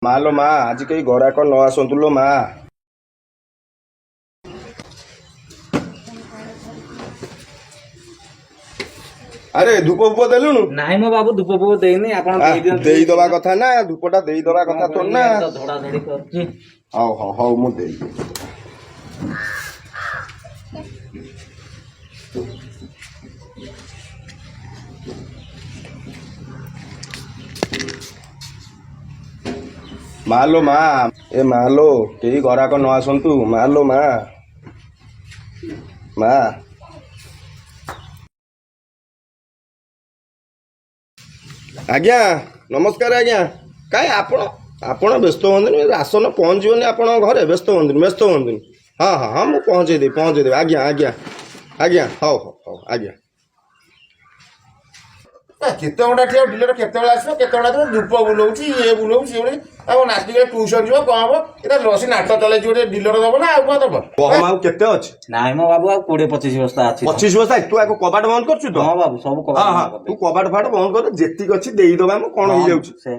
ମା ଲୋ ମା, ଆଜି କେହି ଗରାକ ନ ଆସନ୍ତୁ ଲୋ ମା। ଆରେ ଧୂପ ଫୁପ ଦେଲୁଣୁ? ନାଇଁ ମୋ ବାବୁ, ଧୂପ ଫୁପ ଦେଇନି, ଆପଣ ଦେଇଦିଅନ୍ତୁ। ଦେଇଦବା କଥା ନା, ଧୂପଟା ଦେଇଦବା କଥା ତୋର ନା। ଧଡା ଧଡି କରୁଛି। ହଉ ହଉ ହଉ, ମୁଁ ଦେଇଦେବି। ମା ଲୋ ମା, ଏ ମା ଲୋ, କେହି ଗରାକ ନ ଆସନ୍ତୁ ମା ଲୋ ମା। ମା, ଆଜ୍ଞା ନମସ୍କାର ଆଜ୍ଞା। କାଇଁ ଆପଣ ବ୍ୟସ୍ତ ହୁଅନ୍ତୁନି, ରାସନ ପହଞ୍ଚିବନି ଆପଣଙ୍କ ଘରେ, ବ୍ୟସ୍ତ ହୁଅନ୍ତୁନି, ବ୍ୟସ୍ତ ହୁଅନ୍ତୁନି। ହଁ ହଁ ହଁ, ମୁଁ ପହଞ୍ଚେଇ ଦେବି, ପହଞ୍ଚେଇ ଦେବି ଆଜ୍ଞା, ଆଜ୍ଞା ଆଜ୍ଞା। ହଉ ହଉ ହଉ ଆଜ୍ଞା। କେତେ ଘଣ୍ଟା ଠିଆ, ଡିଲର କେତେବେଳେ ଆସିବ, କେତେବେଳେ ଆସିବ? ଧୂପ ବୁଲଉଛି, ଇଏ ବୁଲଉଛି, ସିଏ ବୁଲଉଛି। ଆଉ ନାତି ଟ୍ୟୁସନ ଯିବ, କଣ ହବ? ଏଟା ରସି ନାଟ ଚଲେଇଛି ଗୋଟେ। ଡିଲର ଦବ ନା ଆଉ କଣ ଦବ? ଗହମ ଆଉ କେତେ ଅଛି? ନାଇଁ ମୋ ବାବୁ, ଆଉ 20-25 ବସ୍ତା ଅଛି। 25 ବସ୍ତା? ତୁ ଆଗ କବାଟ ବନ୍ଦ କରୁଛୁ ତ? ହଁ ବାବୁ, ସବୁ ହଁ ହଁ, ତୁ କବାଟ ଫାଟ ବନ୍ଦ କର, ଯେତିକି ଅଛି ଦେଇଦବା। ମୁଁ କଣ ହେଇଯାଉଛି? ସେ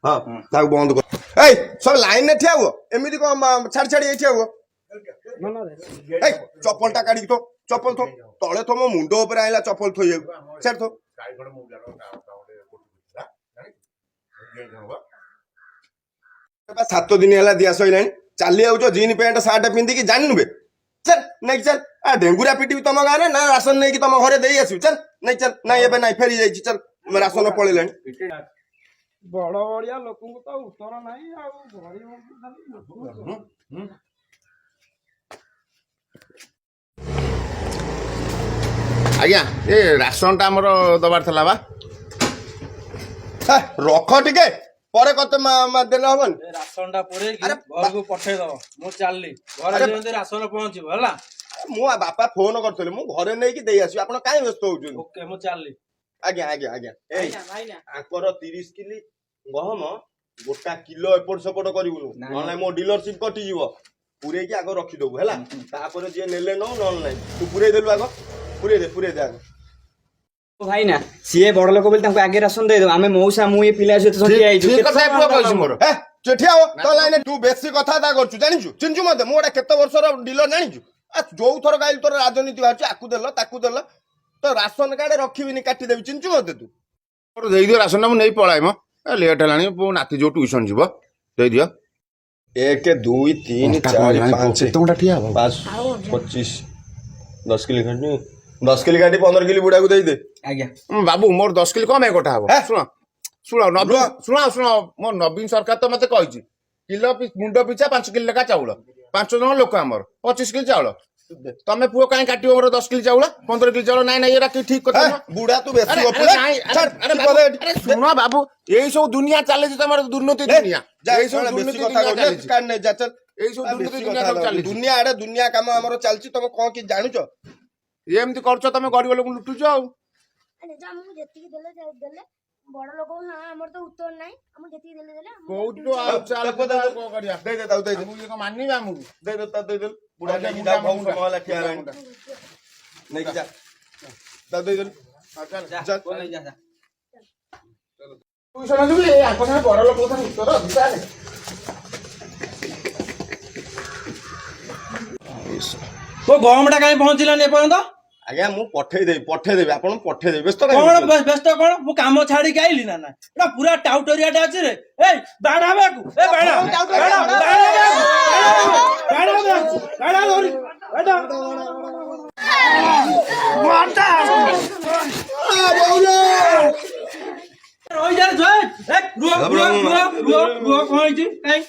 ହଁ, ତାକୁ ବନ୍ଦ କର। ଏଇ ସବୁ ଲାଇନରେ ଠିଆ ହୁଅ, ଏମିତି କଣ ଛାଡି ଛାଡି ଏଇ ଠିଆ ହୁଅ। ଏଇ ଚପଲଟା କାଢିକି ଥୋ, ଚପଲ ଥୋ ତଳେ ଥୋ। ମୋ ମୁଣ୍ଡ ଉପରେ ଆଇଲା ଚପଲ ଥୋଇବାକୁ, ଛାଡି ଥୋ। 7 ଦିନ ହେଲା ଦିଆ ସଇଲାଣି, ଚାଲି ଆଉଛ ଜିନ୍ ପ୍ୟାଣ୍ଟ ସାର୍ଟ ପିନ୍ଧିକି, ଜାଣିନୁ ବେ? ଚାଲ ନେଇକି ଚାଲ। ଆ ଡେଙ୍ଗୁରା ପିଟିବି ତମ ଗାଁରେ ନା, ରାସନ ନେଇକି ତମ ଘରେ ଦେଇ ଆସିବି। ଚାଲ ନେଇକି ଚାଲ। ନାଇଁ ଏବେ ନାଇଁ, ଫେରି ଯାଇଛି, ଚାଲ, ରାସନ ପଳେଇଲାଣି। ବଡ ବଡିଆ ଲୋକଙ୍କୁ ତ ଉତ୍ତର ନାହିଁ, ଆଉ ଗରିବଙ୍କୁ ଖାଲି ଲୁଟୁଛ। ଆଜ୍ଞା, ଏ ରାସନଟା ଆମର ଦବାର ଥିଲା ବା। ହେ, ରଖ ଟିକେ, ପରେ କତେ ଦେଲେ ହବନି? ରାସନ ଟା ପୁରେଇକି ଆରେ ଘରକୁ ପଠେଇଦବ, ମୁଁ ଚାଲଲି। ଘରେ ଆରେ ଯେମିତି ରାସନ ପହଞ୍ଚିବ ହେଲା। ମୁଁ ଆ ବାପା ଫୋନ କରିଥିଲେ, ମୁଁ ଘରେ ନେଇକି ଦେଇ ଆସିବି, ଆପଣ କାହିଁ ବ୍ୟସ୍ତ ହଉଛନ୍ତି? ଓକେ, ମୁଁ ଚାଲଲି। ଆଜ୍ଞା ଆଜ୍ଞା ଆଜ୍ଞା। ଏଇ ଆଙ୍କର 30 କିଲି ଗହମ, ଗୋଟା କିଲୋ ଏପଟ ସେପଟ କରିବୁନୁ, ନାଇଁ। ନହେଲେ ମୋ ଡିଲରସିପ କଟିଯିବ। ପୁରେଇକି ଆଗ ରଖିଦବୁ ହେଲା, ତାପରେ ଯିଏ ନେଲେ ନଉ, ନହେଲେ ନାହିଁ। ତୁ ପୁରେଇ ଦେଲୁ, ଆଗ ପୁରେଇ ଦେ, ପୁରେଇ ଦେ ଆଗ। ଭାଇନା, ସିଏ ବଡ ଲୋକ ବୋଲି ତାଙ୍କୁ ଆଗେ ରାସନ ଦେଇଦେବ। ଆମେ ମଉସା, ମୁଁ, ଏ ପିଲା ସହିତ ସବୁ ଠିଆ ହେଇଛୁ। ଠିକ କଥା ପୁଅ କହିଛି ମୋର। ହେ, ତୁ ଠିଆ ହୋ ତୋ ଲାଇନରେ। ତୁ ବେଶୀ କଥାବାର୍ତ୍ତା କରୁଛୁ, ଜାଣିଛୁ? ଚିହ୍ନିଛୁ ମତେ? ମୁଁ ଗୋଟେ କେତେ ବର୍ଷର ଡିଲର ଜାଣିଛୁ? ଆ ଯୋଉ ଥର ଗାଇଲି ତୋର ରାଜନୀତି ବାହାରୁଛି, ଆକୁ ଦେଲ ତାକୁ ଦେଲ, ତ ରାସନ କାର୍ଡ ରଖିବିନି, କାଟିଦେବି। ଚିହ୍ନିଛୁ ମତେ ତୁ? ମୋର ଦେଇଦିଅ ରାସନଟା, ମୁଁ ନେଇ ପଳାଏ ମ, ଲେଟ୍ ହେଲାଣି, ପୁଅ ନାତି ଯୋଉ ଟ୍ୟୁସନ ଯିବ, ଦେଇଦିଅ। 1, 2, 3, 4, 5। କେତେ ଘଣ୍ଟା ଠିଆ ହବ? 5, 25, 10 କିଲି କାଟି, 10 କିଲି କାଟି, 15 କିଲି ବୁଢାକୁ ଦେଇଦେ। ଆଜ୍ଞା। ବାବୁ, ମୋର 10 କିଲି କଣ ପାଇଁ କଟା ହବ? ହେ? ଶୁଣ ଶୁଣ ନବୀନ ରୁହ। ଶୁଣ ଶୁଣ, ମୋ ନବୀନ ସରକାର ତ ମତେ କହିଛି କିଲୋ ମୁଣ୍ଡ ପିଛା 5 କିଲି ଲେଖା ଚାଉଳ। 5 ଜଣ ଲୋକ ଆମର, 25 କିଲି ଚାଉଳ। ତମେ ପୁଅ କାହିଁ କାଟିବ ମୋର 10 କିଲି ଚାଉଳ, 15 କିଲି ଚାଉଳ? ନାଇଁ ନାଇଁ, ଏଇଟା କି ଠିକ କଥା ହେ, ନୁହଁ। ବୁଢା ତୁ ବେଶୀ ଆରେ, ଗପୁଛୁ। ଆରେ, ନାଇଁ, ଆରେ, ଛାଡ, ଆରେ ତୁ ବାବୁ, ପଦେ ଏଠି। ଆରେ ଶୁଣ ବାବୁ, ଏଇ ସବୁ ଦୁନିଆ ଚାଲିଛି ତମର ଦୁର୍ନୀତି ନେ, ଦୁନିଆ। ଯା, ଏଇ ସବୁ ଶଳା ବେଶୀ ଦୁର୍ନୀତି କଥା ଦୁନିଆ କହୁଛୁ, ଚାଲିଛି। କାଢ ନେ, ଯା ଚାଲ। ଏଇ ସବୁ ଆ, ଦୁର୍ନୀତି ବେଶୀ ଦୁନିଆ କଥା ସବୁ କହୁଛୁ। ଚାଲିଛି। ଦୁନିଆ ଆଡେ ଦୁନିଆ କାମ ଆମର ଚାଲିଛି, ତମେ କଣ କି ଜାଣୁଛ? ଏମିତି କରୁଛ ତମେ, ଗରିବ ଲୋକଙ୍କୁ ଲୁଟୁଛ ଆଉ। ନିଜ ଆମକୁ ଯେତିକି ଦେଲେ ଦେଲେ, ବଡ ଲୋକ ହଁ, ଆମର ତ ଉତ୍ତର ନାହିଁ, ଆମକୁ ଯେତିକି ଦେଲେ ଦେଲେ ଆମକୁ କୋଉଠୁ ଆଉ ଚାଲ, ଆଉ କଣ କରିବା? ଦେଇ ଦେ ତାକୁ, ଦେଇ ଦେ। ଆମକୁ ଇଏ କଣ ମାନିବେ ଆମକୁ? ଦେଇ ଦେ ତାକୁ, ଦେଇଦେଲୁ। ବୁଢା ଦେ, ନେଇକି ମୁଣ୍ଡା, ଯା, ବହୁତ ମୁଣ୍ଡା। ସମୟ ହେଲା ଠିଆ ହେଲାଣି। ମୁଣ୍ଡା। ନେଇକି ଯା, ତାକୁ ଦେଇଦେଲୁ। ହଁ, ଚାଲ। ଯା। ଟ୍ୟୁସନ ଯିବି, ଏଇ ଆଙ୍କ ସାଙ୍ଗେ ବଡ ଲୋକ ସାଙ୍ଗେ ଉତ୍ତର ଅଧିକାର। ମୋ ଗହମଟା କାହିଁ ପହଞ୍ଚିଲାନି ଏପର୍ଯ୍ୟନ୍ତ? ଆଜ୍ଞା, ମୁଁ ପଠେଇଦେବି, ପଠେଇଦେବି, ଆପଣ ପଠେଇଦେବି, ବ୍ୟସ୍ତ କାହିଁ କଣ ହଉଛନ୍ତି? ବ୍ୟସ୍ତ କଣ? ମୁଁ କାମ ଛାଡିକି ଆଇଲି ନା? ନା, ଏଟା ପୁରା ଟାଉଟରିଆଟା ଅଛି ରେ। ଏଇ ବାଡା ବାକୁ, ଏ ବାଡା ବାଡା ବାଡା ବାଡା ବାଡା ବାଡା ଧରି ବାଡା ରହିଯା ରେ ଜୟ। ଏ ରୁହ ରୁହ ରୁହ ରୁହ ରୁହ, କଣ ହେଇଛି କାଇଁ?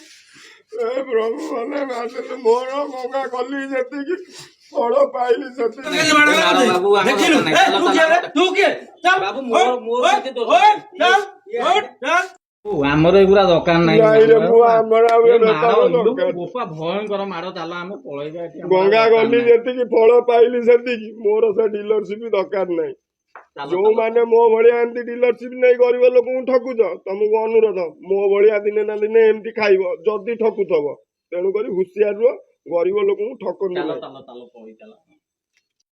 ଏ ପ୍ରଭୁ, ମାନେ ଆସିଲେ ମୋର ଗଙ୍ଗା କଲି ଯେତିକି ଫଳ ପାଇଲି ସେତିକି। କେତେ ମାଡ଼ ମାଡ଼ ମାରୁଛି? ବାବୁ, ଆମ ଦେଖିଲୁ ଦୋକାନ ନାହିଁ। ଏ ତୁ କିଏ ରେ? ତୁ କିଏ? ଚାଲ। ବାବୁ, ମୋର- ମୋର ଓଏ, କିଛି ଦୋଷ ଓଏ, ନାହିଁ। ଚାଲ, ଓଏ, ଚାଲ। ଆମର ଏଗୁରା ଦରକାର ନାହିଁ। ନାଇଁ ରେ ପୁଅ, ଆମର ଆଉ ଏ ଏ ମାଡ଼ ବେପାର ଇଲୋ, ଦରକାର। ବୋପା, ଭୟଙ୍କର ମାଡ଼, ଚାଲ ଆମେ ପଳେଇବା ଏଠି, ଆମର ଗଙ୍ଗା ଦରକାର ଗଲି ନାହିଁ। ଯେତିକି ଫଳ ପାଇଲି ସେତିକି, ମୋର ସେ ଡିଲରସିପ ଦରକାର ନାହିଁ। ଚାଲ, ଯୋଉମାନେ ମୋ ଭଳିଆ ଏମିତି ଡିଲରସିପ ନେଇ ଗରିବ ଲୋକଙ୍କୁ ଠକୁଛ, ତମକୁ ଅନୁରୋଧ, ମୋ ଭଳିଆ ଦିନେ ନା ଦିନେ ଏମିତି ଖାଇବ ଯଦି ଠକୁଥବ। ତେଣୁକରି ହୁସିଆର ରୁହ, ଗରିବ ଲୋକଙ୍କୁ ଠକନ୍ତୁ ଚାଲ ନାହିଁ। ଚାଲ ଚାଲ, ପଳେଇ ଚାଲ।